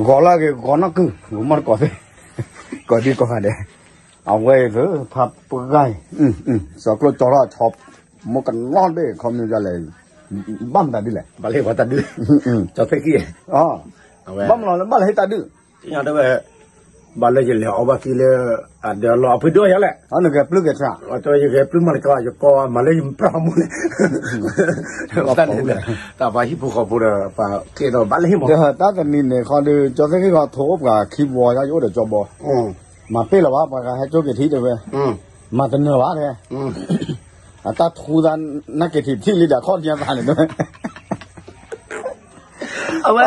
ဂီၤလၢအဂ့ၤ ဂီၤနီၢ်ကုၢ် ဂီၤမီၢ်တကိးသ့ၣ် ကိးဒံကိးဂၤဒဲး အဝဲအံၤသ့ၣ် ဖးပဂၢ်အံၤ စီၤကျိၣ်ကၠီထီၣ်ဆီ မိၢ်ကနီၣ်ဘ့ၣ် ခီမ့ၢ်ဒ်လဲၣ် ဘၣ်မတၤဒုလဲၣ် ဘၣ်လၢဟ့ၣ်ပှၤတၢ်ဒု ကၠီသ့ၣ်ခံ ဘၣ်မနုၤလၢဘၣ်လၢဟ့ၣ်တၢ်ဒု တဲဝဲ ဘၣ်လၢယလဲၤအီဘၣ်က့ၤလၢ အဒၢးလီၤအဖုဒိၣ်ယၤလဲၣ် နဂဲၤပျုၢ်ဂဲၤဆှး တဲဝဲယဂဲၤပျုၢ်မးလၢကီး ယကီမၤလၢယမၤပျၢ်မူန့ၣ် တၢ်န့ၣ် တၢ်ပှၤဟံၣ်ဖိဃီဖိဒီး ပှၤကဲဒီးဘၣ်လၢဟ့ၣ်မး တၢ်တနံၤန့ၣ်ဃီဒီး ကၠီသ့ၣ်ခံဃီထိအိၣ်ပှၤခံဘီ ယအိၣ်ဒီးကၠီဘီ မၤပ့ၢ်လီၤဘၣ် ပှၤဂၤဟဲကၠိက့ၤထံတဲဝဲ မၤတနၢၤဘၣ်တဲ အတၢ်ထူသး နက့ၤထံၣ်ထံၣ်လံဒီးခီၣ်ညါသးန့ၣ်တဲဝဲ အဝဲ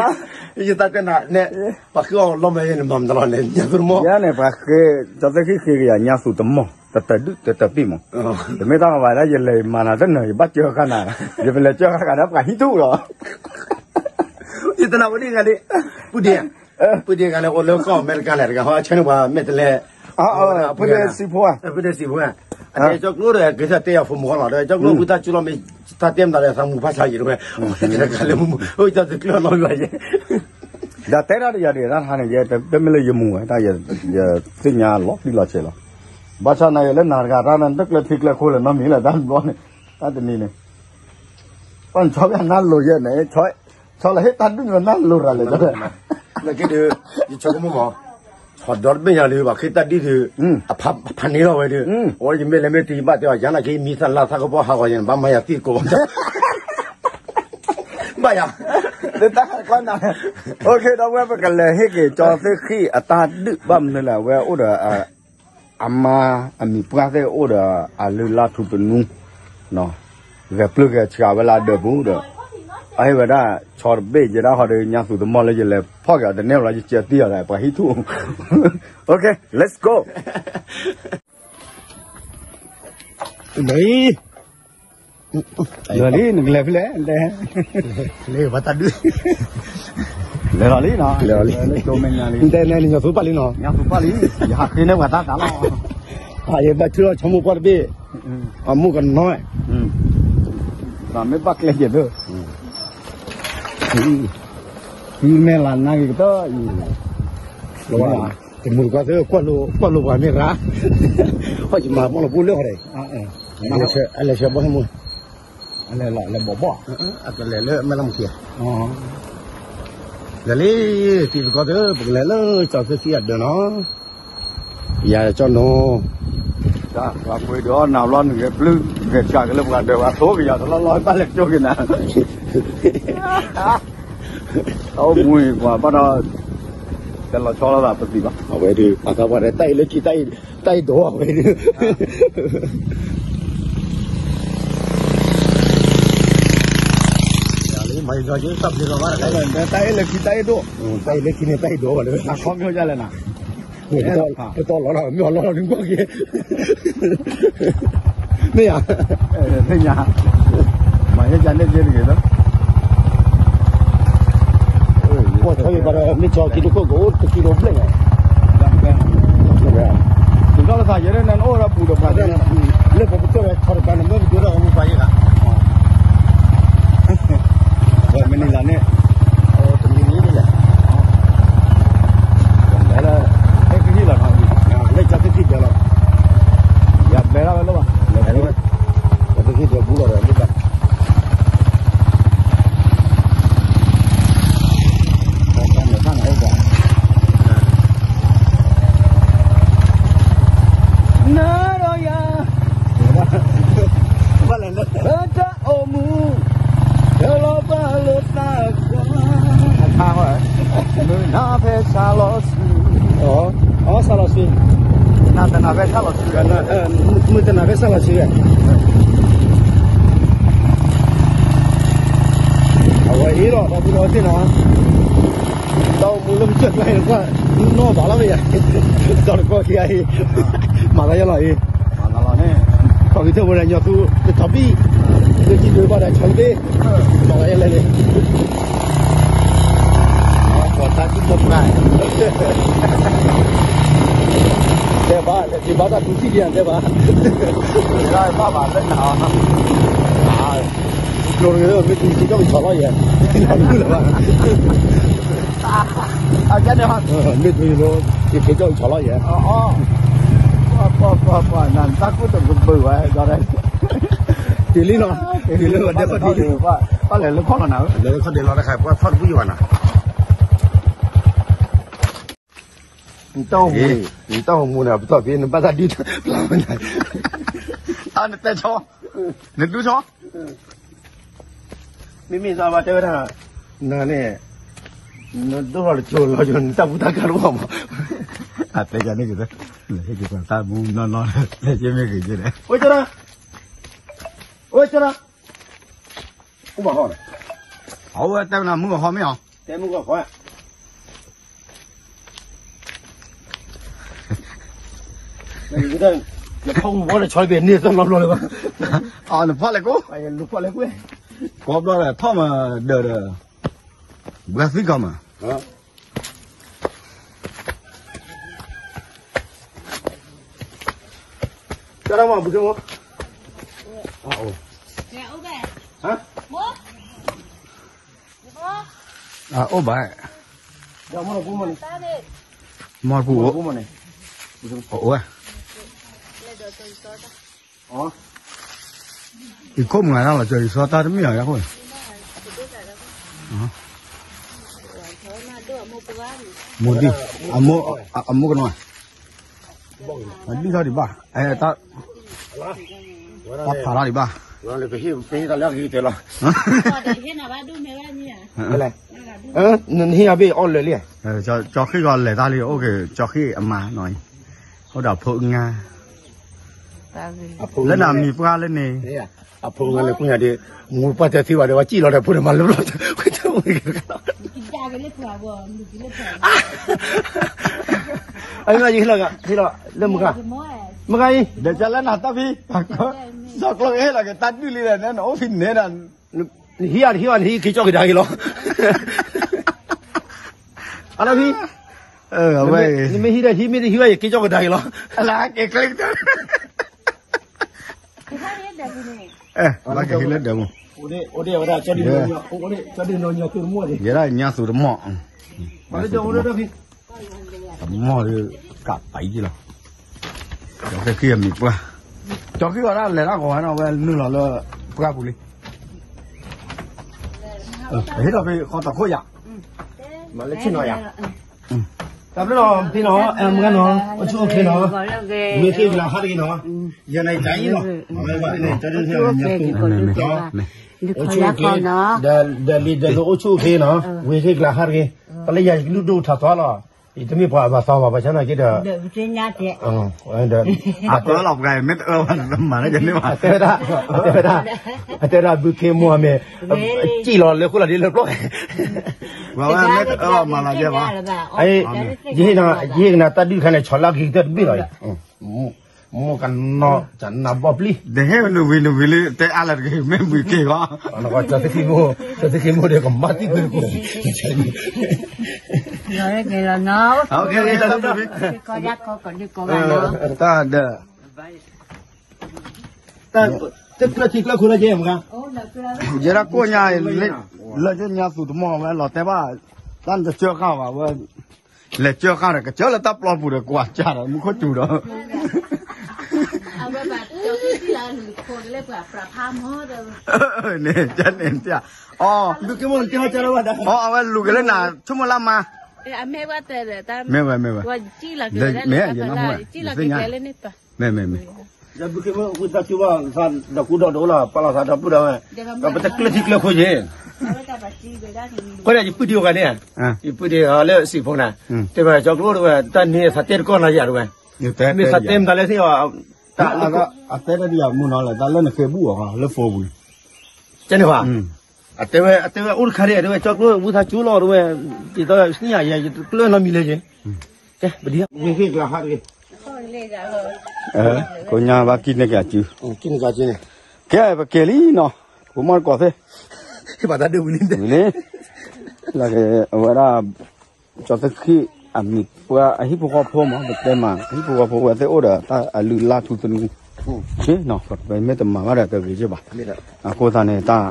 ယသးတဲနၤန့ၣ် ပှၤဃ့အီၤလီၤမ့ၢ်န့ၣ် မၤမတၤလီၤန့ၣ် ညါသူတမီၢ် ယၤန့ၣ် ပှၤဃ့ ကၠီသ့ၣ်ခံဃ့ကယၤ ညါသူတမီၢ် တတၢၢ်ဒုၣ်တတၢၢ်ပံၣ်မး တမ့ၢ်တၢ်ကမၤဒၣ် ယလဲၤမၤနၤတနၢၤ ယဘၣ်ကၢဃာ်နၤ ယပလဲၤကၢဃာ်နၤဒီးပှၤဟံးထူၣ်လီၤ ယတနၢ်ဝဲဒ်ဂၤလံ ပုၢ်ဒ့ ပုၢ်ဒ့ဂၤန့ၣ် အိၣ်လၢကီၢ်အမဲရကၤလဲၣ် တဂၤဟီ အဆၢန့ၢ်ပှၤမဲာ်တလဲ အပုၢ်ဒ့စံးဖိ ပုၢ်ဒ့စံးဖိ အတဲကၠီကျိဒီး က့ၤသးတဲယၤဖိမုၣ်ဃီလီၤ ဒီးကၠီကျိပုၢ်သးစူၤလီၤမ့ၢ် သးတဲမတၤဒီးသးမူဖးဆါယံၤတဝဲ တဂၤလၢမူမူ အိၣ်ကၠီသးကျိလီၤဘၣ်ယဲ ဒီးတဲဒၣ်တယၤဒံးတၢ်တဟါန့ၣ် ယဲတမ့ၢ်လၢယမူဝဲ တၢ်ယသ့ၣ်ညါလီၤတံၢ်လီၤဆဲးလီၤ ဘၣ်ဆၣ်နၤယဲလၢနၤတဂၤတၢ်နတကျၢၤထံကျၢၤခိၣ်လၢၤနီတမံၤလၢတၢ်တဘျီန့ၣ် တၢ်တနံၤန့ၣ် ပှၤဆီဘၣ်နၢ်လိၤယဲၢ်န့ၣ် ဆီလၢဟ့ၣ်တၢ်ဒုၣ်နၤလိၤရၤလဲၣ် လၢခံဒုး ယဆိကမိၣ်မး ဟီၣ်ဒီတဘ့ၣ်ညါဒုး ပှၤဃ့တၢ်ဒုၣ်ဒုး အဖးန့ၢ်လီၤဝဲဒုး အိယမ့ၢ်လဲၤမ့ၢ်တံၤဘၣ်တဲအီၤ ယၤနာ်က့မံသးလၢသးကပီၤဟးဂီၤယဲၢ်န့ၣ် ဘၣ်မၤယၤသံကိး ဘၣ်ယၤ တၢ်န OK ဒီပုၢ်ဝဲၢ် ပကလဲၤဟ့ၣ်က့ၤကၠီသ့ၣ်ခံအတၢ်ဒုၣ်ဘၣ်မနုၤလဲၣ် အဝဲအိၣ်ဒီး အမါအမံၤပှၢ်သ့ၣ်အိၣ်ဒီးအလုၢ်လၢ်ထူသနူ ဂဲၤပျုၢ်ဂဲၤဆှးဝဲလၢအဒၢးပူၤဒီး အဟ့ၣ်ဝဲဒၣ်ဆီတဘ့ၣ်ယဲဒၣ်ဃီဒီး ညါသူတမီၢ်လၢယလဲၤဖီၣ်က့ၤအီၤတန့ၢ်လီၤ ယစၢၤတံၢ်အီၤဒီး ပှၤဟံးထူၣ် OK let's go လၢ လၢလံ နကလဲၤဖဲလဲၣ် လဲၤဘၣ်တၢ်ဒုး လဲၤလီၤလံနီၤ လဲၤလီၤလံ လၢကၠိမဲာ်ညါလံ တဲနဲနညီသူပၢ်လံနီၤ ညါသူပၢ်လံ ယဟးဃ့န့ၢ်ပှၤတၢ်သးလီၤ ယဘၣ်ထုးလီၤဆီမိၢ်ပှၢ်တဘ့ၣ် အမိၢ်ကနီၤ သးမ့ၢ်ဘၣ်ကျဲယဲၢ်လၢ မဲၢ်လၤနါဂ့ၤကတၢၢ်အံၤ တမုာ်တကွၢ်သ့ ကွၢ်လိပှၤမ့ၢ်ရၣ် ဟီၣ်ယမၤမီၢ်လီၤပူၤလၢဟီၣ်ဒီး အလဲၤဆှၢဘီၣ်ဟဲမူ အလဲၤလီၤလဲၤဘီၣ်ဘီၣ် အကလဲၤလၢမဲၢ်လီၢ်မူခံ လဲၤလံ တံၤသကိးသ့ၣ် ပကလဲၤလၢကၠီသ့ၣ်ခံအဒၢးနီၤ ယၤကၠီနီၤ ပှၤပှ့ၤဒီးနၤဘျီနဂဲၤပျုၢ် ဂဲၤဆှးက့ၤလၢပှၤဒၢး ပှၤသိကယၤတလီၢ်လီၢ် ဘၣ်လဲၤကၠိက့ၤနၤ တၢ်အိၣ်မူအံၤကွၢ်ဘၣ်ဒီး တဲလီၤဆီလိာ်သးပသံၣ်ဘၣ် အဝဲဒုး ပာ်သးပှၢ်ဒီး တၢ်အံၤလၢခံ တၢ်အံၤဒိးအဝဲဒုး မၤယီၤက့ၤတၢ်ဘျုးလီၤဘၣ်တခါ တၢ်အံၤလၢခံ တၢ်အံၤဒိး တၢ်အံၤလၢခံန့ၣ် တၢ်အံၤဒိးဘၣ်လၢ အခီပညီဒ်လဲၣ်နၤ ပတီၢ်လီၤလီၤ မ့ၢ်အီၤလီၤလီၤ နကွၢ်က့ၤ မ့ၢ်ဧါ သ့ၣ်ညါ မၤဟဲကၢ်န့ၣ်က့ၤတက့ၢ်လီၤ ကွၢ်ဆီဂ့ၤဘၣ်ဒီး မ့ၢ်ဆီခံတခိၣ်ကအိၣ်တကံလိဘျဲၣ်ညါ တုၤထီၣ်လၢသးယဲၢ်န့ၣ် နအိၣ်ဒီးပူၤဒီးပှၤ လၢပကစၢၢ်ဝဲဆီတပၤန့ၣ် မ့ၢ်ပဒိၣ်ထီၣ်အမူပှၤယဲၢ်ဂၤ မ့ၢ်နံၤလၢ်န့ၣ် တမံၤနံၤဒ်လဲၣ် လၢ ဟဲကဟံၣ်လီၤနီၤ လၢကၠီသ့ၣ်ခံဘျဲလီၤ ယဘျဲလီၤဝဲလီၤဘၣ် လၢ ကၠီသ့ၣ်ခံဘျဲဘူးလီၤဒီး လၢဘၣ် နၤဒီးယၤ ဘၣ်လဲၣ်လၢ လၢတၢ်အိၣ်မူ တလီၤဘၣ်လိာ်သးကွၢ် အခါဝဲ မုၢ်နၤဖဲဆါလီၤဆူ အီ ဆါလီၤဆူ နၤတနၤဖဲဆါလီၤဆူ မုၢ်တနၤဖဲဆါလီၤဆူ အဝဲအံၤလီၤ ဒီပုၢ်ဒီဝဲၢ်သ့ၣ်နီၤ တၢ်အိၣ်မူလၢပစၢၢ်ကျါအံၤကွၢ် နီၢ်ဘၣ်လီၤမ့ၢ်ယၤ ဒီးတကီၢ်ခံဂၤအံၤ မၤသးယဲလီၤအံၤ ခီၣ်က့ၤထၢၣ်ဖိဒီးညီသူ တထီၣ်ဘံၣ် လၢခံဒုးဘၣ်ဒီးဆီတဘ့ၣ် မၤသးယဲလဲၣ်န့ၣ် ပှၤတၢ်ကူၣ်တၢ်ပှၢ် တဲဘၣ် လဲၤထံၣ်ဘၣ်တၢ်ကူၣ်ထံၣ်ဒံးတၢ်ဘၣ် ဘၣ်ဘၣ်လၢနၤအီၤ ကျိၤတဂ့ၤ မ့ၢ်ကူၣ်ထံၣ်ကီၢ်မ့ၢ်ဆီလီၤယဲ လီၤနုာ်လၢၤဘၣ် အကဲန့ၣ်, မ့ၢ်တုၤလီၤ, ယက့ၤကၠီၣ်ကဆီလီၤယဲ, ပှၤ ပှၤ ပှၤ နတၢ်ကူၣ်တကပၤဝဲ, တုၤလံလီၤ, တုၤလံလီၤ, ပလဲၤလၢခီၣ်လီၤနၤ, လဲၤလၢခီၣ်ဒ့လီၤတခါ, ပှၤဖီၣ်တဘူၣ်ယဘၣ်နၤ, နတၢ်အိၣ်မူ, နတၢ်အိၣ်မူန့ၣ် ပတီၢ်ဖဲ နဘၣ်သးဒုး, နတဲဆီ, နဒုးဆီ မ့မ့ၢ်သးဘၣ်တဲဝဲဒၣ်, နၤန့ၣ်, နဒိၣ်ထီၣ်တကၠိလီၤ, နတၢ်ပူၤတၢ်ကါတအိၣ်မး, အတဲယၤန့ၣ်က့ၤ, ဟ့ၣ်က့ၤပှၤတၢ်မူနီၢ်နီၢ်, တဲက့ၤမ့ၢ်ဂ့ၤက့ၤဒီး, အိၣ်ကၠီ, အိၣ်ကၠီ, အိၣ်ဘၣ်ဃီ, အဝဲတဲဝဲနၤမုၢ်ကဟီမ့ၢ်အီၤ, တဲမုၢ်ကဟီ နဖီၣ်မူဘီဒီးဆီတဘ့ၣ်န့ၣ် သၢလီၤဘျီလၢၤဘၣ်, နဖီၣ်လဲၣ်ကိး, ကိးဘျီဒီးထီၣ်မးဒၢးဒီး, ဘှါသံကီးမး, ကၢ်ဒၣ်မး ဘုခ့မိၢ်, အိၣ်ဘၣ်, မီၢ်ပူၤအိၣ်, ယခိၣ်မုၢ်ဂၤဒၣ်လီၤ ကၠီၤယသီတၢ်တမ့ၢ်အီၤယါခိၣ်န့ၣ်, မိၢ်ဒံၣ်, အမိၢ်ကနီၤ, အဒုၣ်ထီၣ်ဒံးဘၣ်, တၢ်ဖးထီၣ်ဒံးဘၣ်, နဟ့ၣ်အဘ့ၣ်အီၣ်လၢာ်လံ, ကၠီၤဃံၣ်ဂီၤလဲၤတၢ်လံ အိၣ်က့ၤ ကၠီၤဃံၣ်အမါနီၤအံၤ, အိၣ်ဒီးဖိငါ လၢနမံၤပှၢ်လၢန့ၣ်, အဖိငါလၢပှၢ်ညါဒီး, မူပှၢ်တဲသံဘၣ်ဒီး ဝဲစံၣ်လီၤဒီးဖိန့ၣ်မၤလၢဘျီ, အမ့ၢ်ယဟ့ၣ်လီၤ, ဟ့ၣ်လီၤလၢမုၢ်ဂၤ, မုၢ်ဂၤအံၤ, ဒီးကလၢနၤတၢ်ဖံ, စီၤကျိၤကဟ့ၣ်လီၤက့ၤတၢ်ဒုၣ်လံဒီး နအိၣ်ဖဲန့ၣ်ဒီး, နဟံးအါတဟံးဘၣ် နဟံးက့ၤကၠီကဒါက့ၤလီၤ, အလၢဖံ, နမ့ၢ်ဟံးဒီးဟံး မ့ၢ်တဟံးဘၣ် ယက့ၤကၠီကဒါက့ၤလီၤ, အလၢက့ၤကျဲကတၢၢ် လၢကဟ့ၣ်လၢဒၢးမူ, ယဲဒၣ်ညါသူတမီၢ်, တမီၢ်ဒီးကးပာ်အံၤလီၤ, ကၠီၤဃံၣ်ဃံၣ်အမံၤပှၢ်, ကၠီၤဃံၣ်ဂီၤဒၣ်လဲၤတၢ်ဂီၤဝဲနီၤ ဝဲနုာ်လီၤလၢပှၢ်ပူၤလံ, ဟ့ၣ်လီၤဖဲဃီတခိၣ်ယၤ, မၤလၢဆ့ၣ်နီၤယၤ တၢ်ဘျုးနီၤ ဖံနီၤ အဲၣ်မုၢ်ဂၤနီၤ အိၣ်ဆူၣ်အိၣ်ချ့နီၤ, ဝ့ၢ်ဟ့ၣ်ကျါဟးတဂ့ၤနီၤ, ယနၤတၢ်အံၤနီၤ, အိၣ်ဆူၣ်အိၣ်ချ့, ဒီးလံဒီးလိၤအိၣ်ဆူၣ်အိၣ်ချ့နီၤ, ဝ့ၢ်ဟ့ၣ်ကျါဟးတဂ့ၤ, တၢ်လၢယၤယကလုၢ်ဒိၣ်ထးသီလီၤ, ယတမ့ၢ်ပှၤအဘၣ်သီဘၣ် ဘၣ်ဆၣ်သနာ်က့ဒီး အတအၢလီၤပှၤ မ့ၢ်တအၢဘၣ် မၤလၢယန့ၢ်ဘၣ်, အတဲဝဲဒၣ်, အတဲဝဲဒၣ် ဘုခ့မိၢ်အမ့ၢ် စံၣ်လီၤလၢဃိလီၤဒ်လၢပျီ, ပှၤဝဲမ့ၢ်တအၢဘၣ်မၤလီၤယဲဘၣ်, ယဟ့ၣ်ကနၤတၢ်ဒုၣ်တခါန့ၣ် ဆီၣ်လၢအဂ့ၤကတၢၢ်တဘ့ၣ်လီၤ, မိၢ်ကနီၤ ကနၢ်ဘီပျံၤ, တဟ့ၣ်နဝံၤနဝံၤလၢတဲအါလၢတဂ့ၤ မ့ၢ်ဝံၤက့ၤဂီၢ်, ကၠီၤသ့ၣ်ခံမိၢ်, ကၠီၤသ့ၣ်ခံမိၢ်ဒီးကမၤသံကွံာ်တကိး, တၢ်ဒၢး, တၢ်ကျၢၢ်ထံကျၢၢ်ခိၣ်လၢက့ၤမ, ယဲဒၣ်ကိၣ်ညါ, လၢညါသူၣ်တမီၢ်ဝဲလီၤတဲဘၣ်, တၢ်တကၢဃာ်ဘၣ်ဝဲ လဲၤကၢဃာ်ဒီး ကစၢလၢတၢ်ပျီပူၤဒီး ကွၢ်ကၢ်ဒီး မူခိၣ်စူၤဒီး, အဝဲဘၣ်ကၠီၤသ့ၣ်သ့ၣ်လၢလူၤခိၣ်ကလဲၤပှၤပြးဖးမီၢ်ဒီး, န့ၣ်, န့ၣ်, အီ, အဝဲလူၤက့ၤလၢနၤဆိကမိၣ်လၢမါ, မ့ၢ်ဝဲ, မ့ၢ်ဝဲ, မ့ၢ်ဝဲ, မ့ၢ်, မ့ၢ်, မ့ၢ်, မ့ၢ်, ဒီပုၢ်ဝဲၢ်ဝံသးစူၤဘၣ် သးဒီပုၢ်ဒီဝဲၢ်, ဒီးပတကျၢၢ်ထံကျၢၢ်ခိၣ်က့ၤ, အဃိဒီးယပုၢ်ဒ့အိၣ်ဂၤန့ၣ်, ယပုၢ်ဒ့လၢစံာ်ဖိန့ၣ်, တဲဝဲကၠီကျိတဝဲ တၢ်န့ၣ်သးတဲတကီၢ်နီၤယၤတဝဲ, မ့ၢ်သးတဲမတၤလဲၣ်သ့ၣ်, အတဲတၢ်ဒ်ယၤမုၢ်နီၤလၢ တၢ်လၢနဃ့ဘူၣ်အီၤလၢ phone ပူၤန့ၣ်, ကဲန့ၣ်ဘၣ် အတဲဝဲ, အတဲဝဲအိၣ်တခါဒံး အတဲဝဲ ကၠီကျိဝံသးစူၤလီၤ တဲဝဲ, ဒ်သိးသ့ၣ်ညါယၤ ယတကျၢၢ်နီတမံၤလၢၤက့ၤ, ကဲ, ဝ့ၢ်ဟ့ၣ်ကျါဟးတဂ့ၤ, ကိညါဘၣ်ကံၣ်န့ၢ်က့ၤအစု, ကံၣ်န့ၢ်က့ၤအစုန့ၣ်, ကဲပက့ၤလံနီၤ, ဖိမီၢ်တကိးသ့ၣ်, ဘၣ်တၢ်ဒုးဝံၤလံ, ဝံၤလံ, အဝဲဒၣ် ကၠီသ့ၣ်ခံ အမံၤပှၢ်အဟံၣ်ဖိဃီဖိမး ပတဲမး အဟံၣ်ဖိဃီဖိဝဲသ့ၣ်အိၣ်ဒီးတၢ်အလုၢ်အလၢ်ထူသနူ, ပမ့ၢ်တမၤဘၣ်ဒီးတဂ့ၤက့ၤဘၣ်, အဃိသတးန့ၣ် တၢ်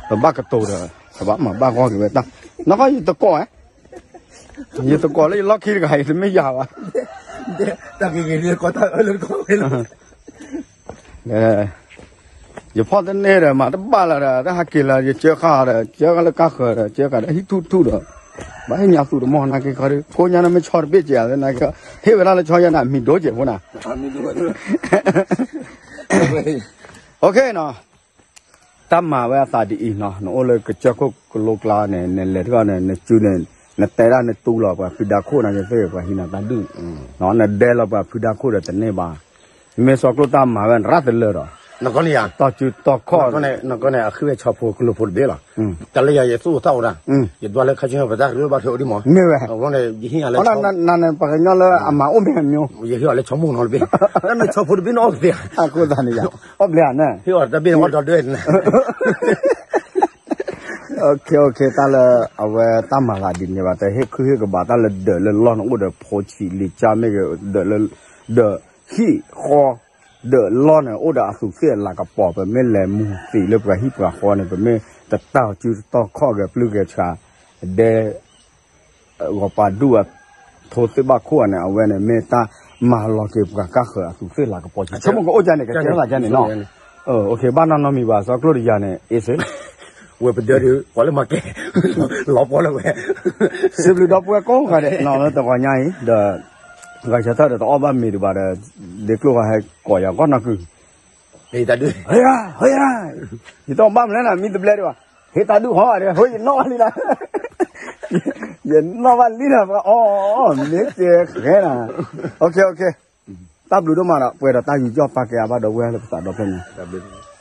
ပဘၣ်ကတိၤဒီး ပဘၣ်မၤဘၣ်ဂီၢ်က့ၤဝဲတၢ်, နီၢ်ကီၢ်ယတကိးဧါ, ယသကိးလၢယလီၢ်ခံတဂၤအံၤ တမ့ၢ်ယၤဘၣ်. တၢ်ဂ့ၤဂ့ၤဒီးကီတၢ်အၢလၢတကီဝဲလီၤ. ယဖီၣ်တန့ၢ်ဒီး မၤတဘၣ်လၢၤဒီး တၢ်ဟးက့ၤလၢယကၢဃာ်ဒီး ကၢဃာ်လၢကါဃၢၤဒီး ကၢဃာ်ဒီးဟံၣ်ထူၣ်ထူၣ်ဒီး ဘၣ်ဟ့ၣ်ညါသူၣ်တမီၢ်နာ်က့ခီဒီး ကိးညါန့ၣ်မ့ၢ်ဆီတဘ့ၣ်ကဲးသနာ်က့ ဟ့ၣ်ဝဲဒၣ်လၢဆီယါန့ၣ် မံၤဒိၣ်ကဲးဖိနၤ. OK နီၤ, တၢ်မၤဝဲအသးဒ်အံၤနီၤ, နအိၣ်လၢကစၢၢ်ခိၣ်ကလိကျါန့ၣ် နလဲၤတဂီၢ်န့ၣ် နစုန့ၣ် နတဲဒၣ်နတူၢ်လီၤပှၤဖုဒါခိၣ်နာ်က့သ့ၣ် ပှၤဟံးနၤတၢ်ဒုၣ်, နဒဲလီၤပှၤဖုဒါခိၣ်ဒီးတန့ၢ်ဘၣ်, မ့ၢ်စီၤကျိၣ်တၢ်မၤဝဲနရၣ်တလၢဒီး တီၢ်စုတီၢ်ခီၣ် နကီန့ၣ် အဃ့ဝဲဆီဖိကလိဖိတဘ့ၣ်လီၤ. တၢ်လၢယၤယသူၣ်အိၣ်သးအိၣ်ဒၣ်, ယဒွးလၢခါဆူညါပတၢ်ကရၢဘၣ်ထွဲအိၣ်ဒံးမး, မ့ၢ်ဝဲ, နၤန့ၣ် ပှၤကညီလၢအမၤအိၣ်မ့ၢ်အမျိုး, ယဟ့ၣ်အီၤလၢဆီမိၢ်နီတဘ့ၣ်, မ့ၢ်ဆီဖိတဘ့ၣ်န့ၣ်အီၣ်ကသ့ဧါ, အဃိသတးန့ၣ်ယၤ, အီၣ်ဘျဲဧါန့ၣ်, ဟ့ၣ်အီၤတဘ့ၣ်န့ၣ်အီၣ်ဒီဒွဲၣ်န့ၣ် OK OK တၢ်လၢ အဝဲတၢ်မၤသးဒ်န့ၣ်ဘၣ် တဟ့ၣ်ခုဟ့ၣ်ကဘၣ်တၢ်လၢဒၢးလၢလီၢ်န့ၣ် အိၣ်ဒီးဖိဆံးလံာ်ကၠါမ့ၢ်ဂ့ၤ, ဒၢးလၢ, ဒၢးဟံၣ်ဃီ, ဒၢးလီၢ်န့ၣ် အိၣ်ဒီးအသူးသ့ၣ်အလၤကပီၤ ပမ့ၢ်လဲၤမူၤသံးလၢပှၤဟံၣ်ပှၤဃီန့ၣ် ပမ့ၢ်တတၢ်စုတတီၢ်ခီၣ်ဂဲၤပျုၢ်ဂဲၤဆှး, ဒဲ ဂီၤပၤဒူၣ်အထိသ့ၣ်ဘၣ်ခိၣ်န့ၣ် အဝဲန့ၣ်မ့ၢ်တၢ်မၤလီၤက့ၤပှၤကါဃၢၤအသူးသ့ၣ်လၤကပီၤ ဆိကမိၣ်ကအိၣ်ကန့ၣ် ကကဲထီၣ်သးကန့ၣ်နီၤ, ဘၣ်နီၢ်နီၢ်မံၤဘၣ် စီၤကျိၣ်တယၤန့ၣ် အ့ၣ်စ့ ဝဲပဒၢဒုး ပှၤလၢမၤကဲ လီၤပှီၢ်လၢဝဲ စံးဘျုးဒီပုၢ်ဝဲၢ်ကိးဂၤဒဲး နီၤလၢတဂီၤညါအံၤ ဒီး ဂၤဆၢထၢၣ်ဒီးတအီၣ်ဘၣ်မ့ၤဒံးဘၣ်ဒီး ဒ့ကျိၣ်ဂၤဟဲကိးယၤဂီၢ်နီၢ်ကုၢ် ဟ့ၣ်တၢ်ဒုး ဟ့ၣ်ရၣ် ဟ့ၣ်ရၣ် ယတအီၣ်ဘၣ်မနုၤလဲၣ် မံတဘျဲဒံးဘၣ် ဟ့ၣ်တၢ်ဒုးဟီဒီး ဟိယနီၣ်ဘၣ်လံလီၤ ယနီၣ်ဘၣ်လံလီၤ ပှၤအီၣ် မ့ၢ်ကဲဃဲနၤ OK OK တၢ်ဘျုးဒိၣ်မးဒီး ပှဲၤဒီးတၢ်ယူးယီၣ်ပာ်ကဲအဘၣ်ဒီပုၢ်ဝဲၢ်လၢပသးဒီဖျၢၣ်ညါ